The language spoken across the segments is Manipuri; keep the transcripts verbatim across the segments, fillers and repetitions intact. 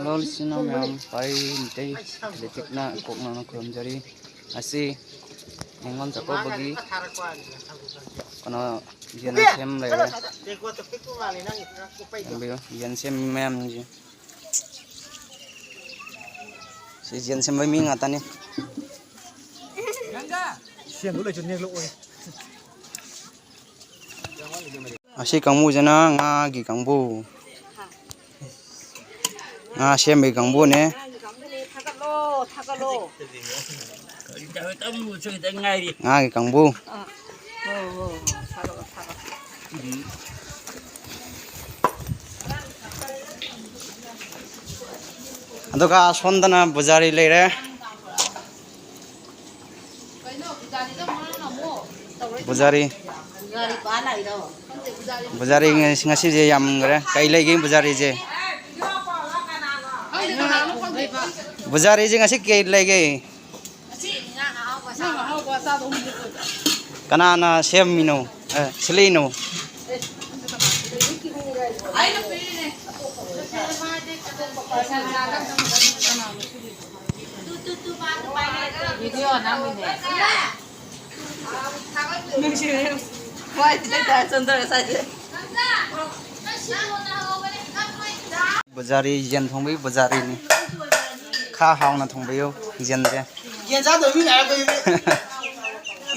ꯍꯜꯂꯣ, ꯏꯆꯤꯟ ꯏꯅꯥꯎ ꯃꯌꯥꯝ, ꯄꯥꯏ ꯃꯤꯇꯩ ꯂꯤꯄꯤꯛꯅ ꯀꯣꯛꯅꯅ ꯈꯨꯔꯨꯝꯖꯔꯤ꯫ ꯑꯁꯤ ꯅꯤꯉꯣꯜ ꯆꯥꯛꯀꯧꯕꯒꯤ ꯀꯩꯅꯣ, ꯌꯦꯟ ꯁꯦꯝ ꯂꯩꯔꯦ꯫ ꯌꯦꯡꯕꯤꯌꯨ, ꯌꯦꯟ ꯁꯦꯝꯕ ꯃꯌꯥꯝꯁꯦ꯫ ꯁꯤ ꯌꯦꯟ ꯁꯦꯝꯕ ꯃꯤ ꯉꯥꯛꯇꯅꯤ꯫ ꯁꯦꯝꯗꯣ ꯂꯩꯁꯨ ꯅꯦꯛꯂꯛꯑꯣꯏ꯫ ꯑꯁꯤ ꯀꯥꯡꯕꯨꯁꯤꯅ ꯉꯥꯒꯤ ꯀꯥꯡꯕꯨ꯫ ꯉꯥ ꯁꯦꯝꯕꯒꯤ ꯀꯥꯡꯕꯨꯅꯦ꯫ ꯊꯥꯒꯠꯂꯣ, ꯊꯥꯒꯠꯂꯣ꯫ ꯉꯥꯒꯤ ꯀꯥꯡꯕꯨ꯫ ꯑꯥ, ꯍꯣ, ꯍꯣ, ꯍꯣ, ꯊꯥꯒꯠꯂꯣ, ꯊꯥꯒꯠꯂꯣ꯫ ꯑꯗꯨꯒ ꯑꯁꯣꯝꯗꯅ ꯕꯨꯖꯥꯔꯤ ꯂꯩꯔꯦ꯫ ꯄꯨꯖꯥꯔꯤ꯫ ꯄꯨꯖꯥꯔꯤ ꯉꯁꯤ-, ꯉꯁꯤꯁꯦ ꯌꯥꯝꯈ꯭ꯔꯦ꯫ ꯀꯩ ꯂꯩꯒꯦ ꯄꯨꯖꯥꯔꯤꯁꯦ? ꯄꯨꯖꯥꯔꯤꯁꯦ ꯉꯁꯤ ꯀꯩ ꯂꯩꯒꯦ? ꯀꯅꯥꯅ ꯁꯦꯝꯃꯤꯅꯣ? ꯑꯦ, ꯁꯤꯜꯂꯤꯅꯣ? ꯕꯨꯖꯥꯔꯤ, ꯌꯦꯟ ꯊꯣꯡꯕꯒꯤ ꯕꯨꯖꯥꯔꯤꯅꯤ꯫ ꯈꯥ ꯍꯥꯎꯅ ꯊꯣꯡꯕꯤꯌꯨ ꯌꯦꯟꯁꯦ꯫ ꯌꯦꯟ ꯆꯥꯗꯕ ꯃꯤꯅ ꯍꯥꯏꯔꯛꯄꯅꯦ꯫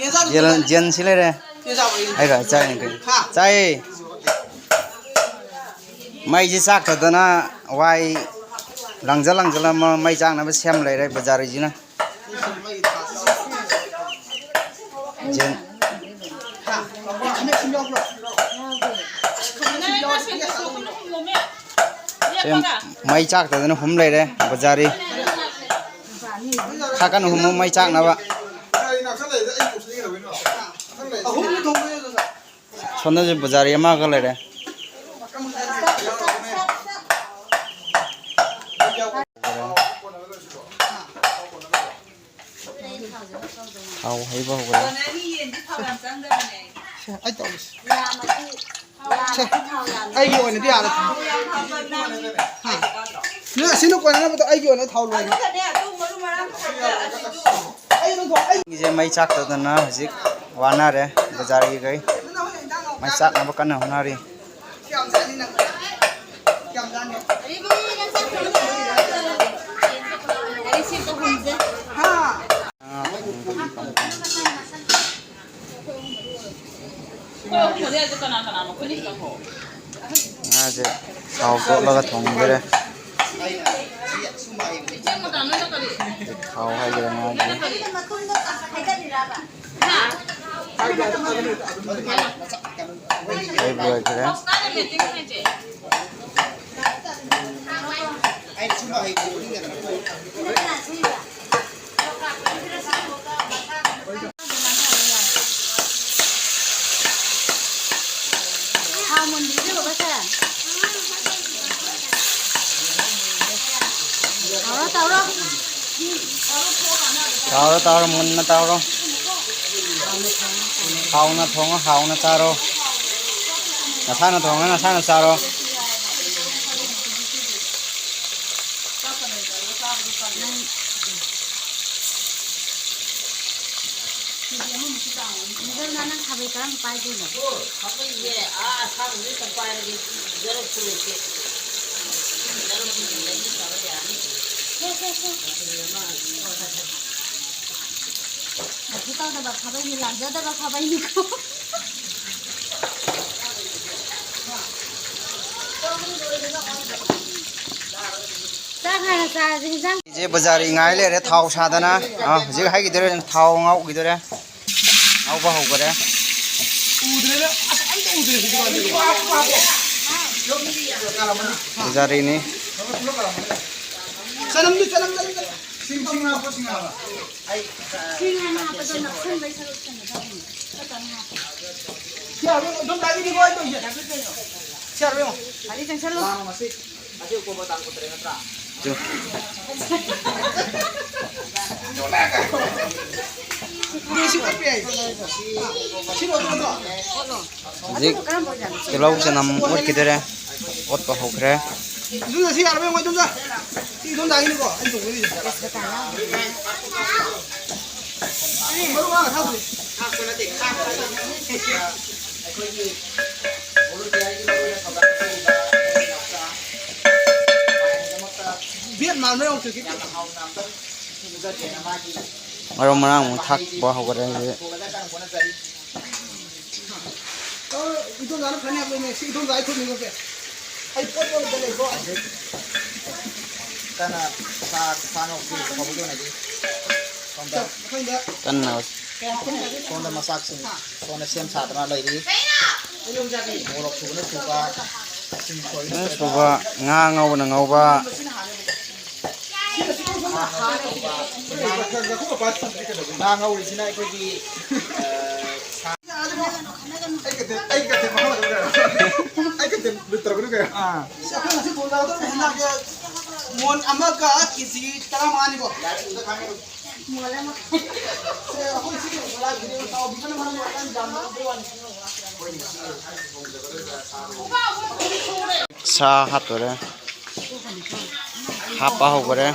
ꯌꯦꯟ ꯆꯥꯗꯕ ꯌꯦꯟ, ꯃꯤꯅ ꯌꯦꯟ ꯁꯤ ꯂꯩꯔꯦ꯫ ꯌꯦꯟ ꯆꯥꯕ ꯌꯦꯟ꯫ ꯑꯩꯒ ꯆꯥꯏꯅꯤ ꯀꯩꯅꯣ꯫ ꯍꯥ? ꯆꯥꯏꯌꯦ꯫ ꯃꯩꯁꯤ ꯆꯥꯛꯇꯗꯅ ꯋꯥꯏ ꯂꯪꯖ ꯂꯪꯖꯜꯂꯝꯃ ꯃꯩ ꯆꯥꯛꯅꯕ ꯁꯦꯝ ꯂꯩꯔꯦ ꯕꯖꯥꯔꯤꯁꯤꯅ꯫ ꯌꯦꯟ꯫ ꯁꯦ, ꯃꯩ ꯆꯥꯛꯇꯗꯅ ꯍꯨꯝ ꯂꯩꯔꯦ ꯕꯖꯥꯔꯤ꯫ ꯈꯔ ꯀꯟꯅ ꯍꯨꯝꯃꯨ ꯃꯩ ꯆꯥꯛꯅꯕ꯫ ꯁꯣꯝꯗꯁꯨ ꯕꯖꯥꯔꯤ ꯑꯃꯒ ꯂꯩꯔꯦ꯫ ꯊꯥꯎ ꯍꯩꯕ ꯍꯧꯒ꯭ꯔꯦ꯫ ꯁꯦ, ꯑꯩ ꯇꯧꯔꯤꯁꯦ꯫ ꯁꯦ, ꯑꯩꯒꯤ ꯑꯣꯏꯅꯗꯤ ꯌꯥꯔꯦ꯫ ꯍꯥ? ꯅꯣꯏ ꯑꯁꯤꯅ ꯀꯣꯟꯅꯅꯕꯗꯣ ꯑꯩꯒꯤ ꯑꯣꯏꯅ ꯊꯥꯎ ꯂꯣꯏꯔꯦ꯫ ꯑꯗꯨꯒꯅꯦ ꯑꯗꯨ ꯃꯔꯨ ꯃꯔꯥꯡ ꯈꯔ ꯑꯁꯤꯁꯨ꯫ ꯑꯩ ꯑꯗꯨꯝ ꯊꯣꯛ-, ꯑꯩ ꯃꯩꯁꯦ ꯃꯩ ꯆꯥꯛꯇꯗꯅ ꯍꯧꯖꯤꯛ ꯋꯥꯅꯔꯦ ꯕꯖꯥꯔꯒꯤꯈꯩ꯫ ꯃꯩ ꯆꯥꯛꯅꯕ ꯀꯟꯅ ꯍꯣꯠꯅꯔꯤ꯫ ꯀꯌꯥꯝ ꯆꯥꯅꯤ ꯅꯪ? ꯀꯌꯥꯝ ꯆꯥꯅꯤ? ꯍꯥ? ꯉꯥꯁꯦ ꯊꯥꯎ ꯇꯣꯠꯂꯒ ꯊꯣꯡꯗꯣꯏꯔꯦ꯫ ꯊꯥꯎ ꯍꯥꯏꯒꯦꯔꯥ ꯉꯥꯒꯤ꯫ ꯂꯩꯕ ꯂꯣꯏꯈ꯭ꯔꯦ꯫ ꯊꯥꯎ ꯃꯨꯟꯕꯤꯗ꯭ꯔꯤꯕꯣ ꯕꯁꯦ? ꯇꯧꯔꯣ, ꯇꯧꯔꯣ꯫ ꯇꯧꯔꯣ, ꯇꯧꯔꯣ, ꯃꯨꯟꯅ ꯇꯧꯔꯣ꯫ ꯍꯥꯎꯅ ꯊꯣꯡꯉꯣ, ꯍꯥꯎꯅ ꯆꯥꯔꯣ꯫ ꯅꯁꯥꯅ ꯊꯣꯡꯉ ꯅꯁꯥꯅ ꯆꯥꯔꯣ꯫ ꯀꯦꯖꯤ ꯑꯃꯃꯨꯛꯀꯤ ꯆꯥꯡ ꯑꯣꯏꯅꯤ꯫ ꯃꯗꯨꯅ ꯅꯪ ꯈꯥꯕꯩ ꯀꯔꯝꯕ ꯄꯥꯏꯗꯣꯏꯅꯣ? ꯈꯥꯕꯩꯁꯦ ꯑꯥ ꯑꯁꯥꯡꯕꯗꯨ ꯈꯛꯇꯪ ꯄꯥꯏꯔꯒꯦ꯫ ꯖꯔꯣ ꯀꯨꯂꯣꯛꯁꯦ꯫ ꯖꯔꯣ ꯀꯨꯂꯣꯛ ꯂꯩꯔꯗꯤ ꯐꯕ ꯌꯥꯅꯤ꯫ ꯁꯦ, ꯁꯦ, ꯁꯦ꯫ ꯀꯩꯁꯨ ꯇꯧꯗꯕ ꯈꯥꯕꯩꯅꯤ, ꯂꯥꯟꯖꯗꯕ ꯈꯥꯕꯩꯅꯤꯀꯣ꯫ ꯆꯥꯛ ꯍꯥꯟꯅ ꯆꯥꯔꯁꯤ, ꯏꯟꯖꯥꯡ꯫ ꯏꯆꯦ ꯕꯖꯥꯔꯤ ꯉꯥꯏ ꯂꯩꯔꯦ, ꯊꯥꯎ ꯁꯥꯗꯅ꯫ ꯑꯥ, ꯍꯧꯖꯤꯛ ꯍꯩꯈꯤꯗꯣꯔꯦ, ꯊꯥꯎ ꯉꯧꯈꯤꯗꯣꯔꯦ꯫ ꯉꯧꯕ ꯍꯧꯈꯔꯦ꯫ ꯎꯗ꯭ꯔꯦꯗ, ꯑꯁ, ꯑꯝꯇ ꯎꯗ꯭ꯔꯦ ꯍꯧꯖꯤꯛ ꯀꯥꯟꯗꯤ꯫ ꯕꯖꯥꯔꯤꯅꯤ꯫ ꯆꯅꯝꯗꯨ, ꯆꯅꯝ, ꯆꯅꯝ, ꯆꯅꯝ꯫ ꯁꯤꯡ, ꯁꯤꯡ ꯍꯥꯞꯄꯣ, ꯁꯤꯡ ꯍꯥꯞꯄꯣ꯫ ꯁꯤꯡ ꯍꯥꯟꯅ ꯍꯥꯞꯄꯗꯣ ꯅꯞꯁꯟꯕꯩ ꯁꯔꯨꯛ ꯆꯪꯒꯗꯕꯅꯤ꯫ ꯐꯖꯅ ꯍꯥꯞꯄꯣ꯫ ꯁꯤ ꯍꯥꯞꯄꯣ, ꯑꯗꯨꯝ ꯇꯥꯕꯤꯅꯤꯀꯣ ꯑꯩ ꯇꯧꯔꯤꯁꯦ꯫ ꯁꯤ ꯍꯥꯞꯄꯣ ꯌꯦꯡꯉꯣ꯫ ꯒꯥꯔꯤ ꯆꯪꯁꯜꯂꯨ꯫ ꯂꯥꯡꯉꯣ ꯃꯁꯤ꯫ ꯑꯁꯤ ꯑꯣꯛꯄ ꯃꯇꯥꯡ ꯀꯨꯟꯇꯔꯦꯠ ꯅꯠꯇ꯭ꯔꯥ? ꯆꯨ꯫ ꯑꯗꯨ ꯁꯤ ꯑꯣꯠꯄ ꯌꯥꯏ꯫ ꯁꯤ ꯑꯣꯠꯄ ꯅꯠꯇ꯭ꯔꯣ? ꯍꯧꯖꯤꯛ ꯇꯤꯜꯍꯧ ꯆꯅꯝ ꯑꯣꯠꯈꯤꯗꯣꯔꯦ꯫ ꯑꯣꯠꯄ ꯍꯧꯈ꯭ꯔꯦ꯫ ꯑꯗꯨꯅ ꯁꯤ ꯌꯥꯔꯕ ꯌꯦꯡꯉꯣ ꯑꯗꯨꯝꯗ꯫ ꯁꯣꯝꯗ ꯍꯥꯏꯒꯅꯨꯀꯣ, ꯑꯩ ꯇꯧꯒꯅꯤ꯫ ꯃꯔꯨ ꯃꯔꯥꯡ ꯊꯥꯗ꯭ꯔꯤ꯫ ꯕꯦꯠ ꯃꯥꯟꯕ ꯌꯥꯎꯗ꯭ꯔꯗꯤ꯫ ꯃꯔꯨ ꯃꯔꯥꯡ ꯑꯃꯨꯛ ꯊꯥꯛꯄ ꯍꯧꯒꯠꯂꯦ ꯍꯧꯖꯤꯛ꯫ ꯑ, ꯏꯗꯣꯝꯆꯥꯅ ꯐꯅꯤ ꯍꯥꯏꯕꯅꯦ꯫ ꯁꯤ ꯏꯗꯣꯝꯆꯥ ꯑꯩ ꯈꯨꯠ ꯅꯤꯡꯉꯨꯒꯦ꯫ ꯑꯩ ꯄꯣꯠ ꯌꯣꯟꯕꯗ ꯂꯩꯀꯣ꯫ ꯀꯟꯅ ꯁꯥ-, ꯁꯥ ꯉꯧꯕꯒꯤ ꯐꯥꯎꯕ ꯌꯣꯟꯅꯔꯤ꯫ ꯁꯣꯝꯗ ꯑꯩꯈꯣꯏꯗ ꯀꯟꯅ ꯀꯌꯥ ꯍꯥꯞꯄꯅꯤ ꯍꯥꯏꯒꯦ? ꯁꯣꯝꯗ ꯃꯆꯥꯛꯁꯤꯡ ꯁꯣꯝꯗ ꯁꯦꯝ ꯁꯥꯗꯅ ꯂꯩꯔꯤ꯫ ꯃꯣꯔꯣꯛ ꯁꯨꯕꯅ ꯁꯨꯕ, ꯁꯤꯡ ꯁꯣꯏꯕꯅ ꯁꯣꯏꯕ, ꯁꯣꯏꯕ, ꯉꯥ ꯉꯧꯕꯅ ꯉꯧꯕ꯫ ꯉꯥ ꯉꯧꯔꯤꯁꯤꯅ ꯑꯩꯈꯣꯏꯒꯤ, ꯑ, ꯁꯥ-, ꯑꯩ ꯀꯟꯇꯦꯟ, ꯑꯩ ꯀꯟꯇꯦꯟ ꯃꯈꯥ ꯃꯊꯪ ꯀꯩꯅꯣ? ꯑꯩ ꯀꯟꯇꯦꯟ ꯂꯨꯠ ꯇꯧꯔꯛꯀꯅꯨ ꯀꯩꯅꯣ? ꯑꯥ꯫ ꯁꯤ ꯑꯩꯈꯣꯏ ꯉꯁꯤ ꯊꯣꯡ ꯆꯥꯒꯗꯧꯔꯤꯕ ꯍꯦꯟꯖꯥꯡꯁꯦ ꯃꯣꯟ ꯑꯃꯒ ꯀꯦꯖꯤ ꯇꯔꯥꯃꯉꯥꯅꯤꯀꯣ? ꯁꯦ, ꯑꯩꯈꯣꯏ ꯁꯤ ꯂꯥꯏ ꯚꯤꯗꯤꯑꯣ ꯇꯧꯕꯤꯕꯅ ꯃꯔꯝ ꯑꯣꯏꯔꯒ ꯌꯥꯝꯅ ꯎꯕꯩ ꯋꯥꯅꯤ꯫ ꯁꯥ ꯍꯥꯞꯇꯣꯔꯦ꯫ ꯍꯥꯞꯄ ꯍꯧꯈꯔꯦ꯫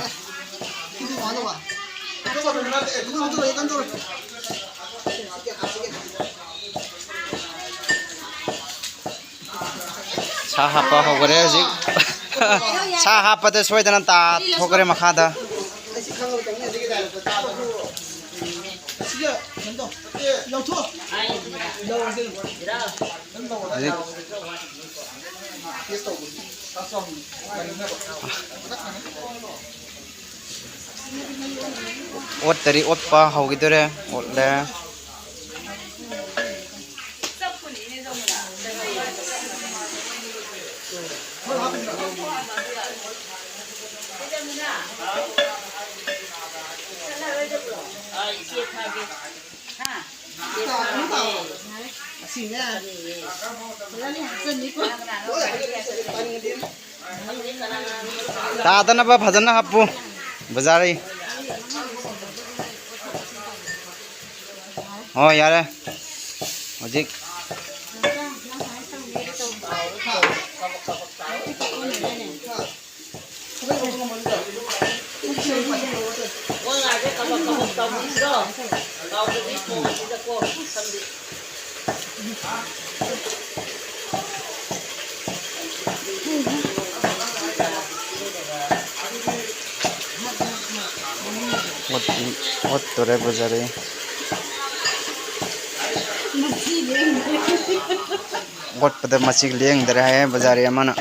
ꯁꯥ ꯍꯥꯞꯄ ꯍꯧꯈꯔꯦ ꯍꯧꯖꯤꯛ꯫ ꯁꯥ ꯍꯥꯞꯄꯗ ꯁꯣꯏꯗꯅ ꯇꯥꯊꯣꯛꯈ꯭ꯔꯦ ꯃꯈꯥꯗ꯫ ꯍꯧꯖꯤꯛ ꯑꯣꯠꯇꯔꯤ, ꯑꯣꯠꯄ ꯍꯧꯈꯤꯗꯣꯔꯦ꯫ ꯑꯣꯠꯂꯦ꯫ ꯇꯥꯗꯅꯕ ꯐꯖꯅ ꯍꯥꯞꯄꯨ꯫ ꯕꯖꯥꯔꯤ꯫ ꯍꯣꯏ, ꯌꯥꯔꯦ꯫ ꯍꯧꯖꯤꯛ ꯑꯣꯠ-, ꯑꯣꯠꯇꯣꯔꯦ ꯕꯖꯥꯔꯤ꯫ ꯑꯣꯠꯄꯗ ꯃꯆꯤ ꯂꯦꯡꯗꯔꯦ ꯍꯥꯏꯌꯦ ꯕꯖꯥꯔꯤ ꯑꯃꯅ꯫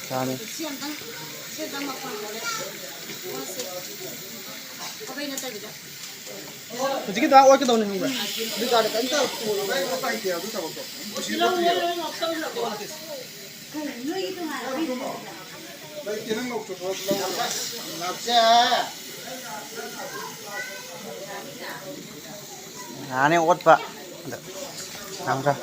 ꯇꯥꯔꯦ꯫ ꯍꯧꯖꯤꯛꯀꯤꯗꯣ ꯑꯣꯠꯀꯗꯧꯅꯦ, ꯈꯪꯕ꯭ꯔꯥ? ꯑꯗꯨ ꯆꯥꯔꯗꯤ ꯀꯩꯝꯇ ꯄꯨꯔꯣꯏ꯫ ꯅꯥꯎꯆꯥ꯫ ꯌꯥꯅꯤ ꯑꯣꯠꯄ꯫ ꯑꯗ ꯅꯥꯎꯆꯥ꯫